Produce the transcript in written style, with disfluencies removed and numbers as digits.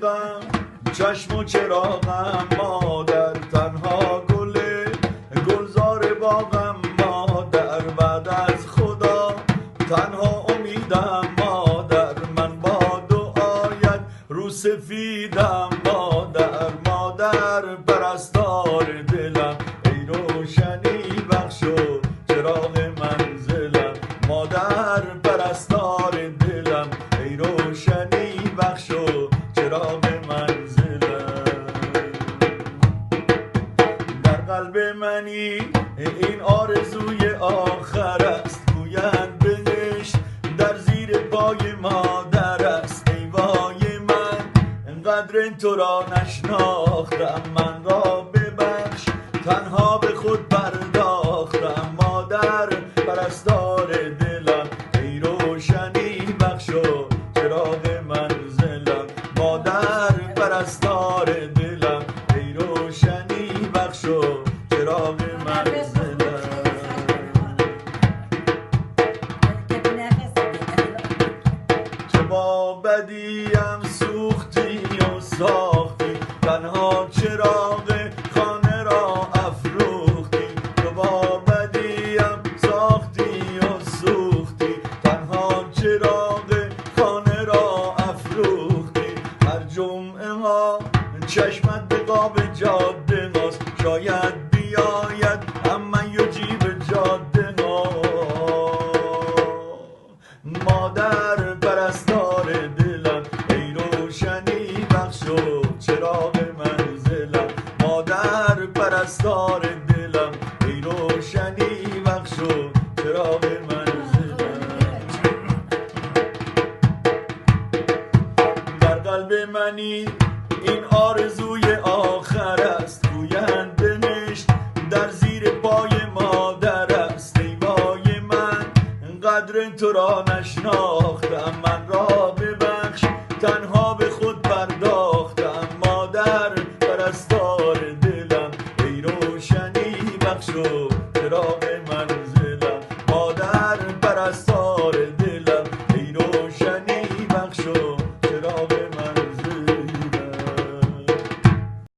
غم، چشم و چراغم مادر، تنها گل گلزار باغم مادر، بعد از خدا تنها امیدم مادر، من با دعایت رو سفیدم مادر، مادر پرستار دلم، ای روشنی بخش و چراغ منزلم، مادر پرستار دلم، ای روشنی بخش و چراغ منزلم. در قلب منی این آرزوی آخر است، گویند بهشت در زیر پای مادر است. ای وای من قدر تو را نشناختم، من را ببخش تنها به خود پرداختم، مادر پرستار دلم، ای روشنی بخش و چراغ منزلم، مادر پرستار دلم، ای روشنی بخش و چراغ منزلم. تو با بدیم سوختی و ساختی، تنها چراغ خانه را افروختی، تو با بدیم ساختی و سوختی، تنها چراغ خانه را افروختی. هر جمعه ها چشمت به قاب جاده ماست، شاید بیاید اما یجیب جاده ها. مادر پرستار دلم، ای روشنی بخش و چراغ منزلم، مادر پرستار دلم، ای روشنی بخش و چراغ منزلم. در قلب منی این آرزوی آخر است، گویند بهشت در زیر پای مادر است. ای وای من قدر تو را نشناختم، من را ببخش تنها به خود پرداختم، مادر پرستار دلم، ای روشنی بخش و چراغ منزلم، مادر پرستار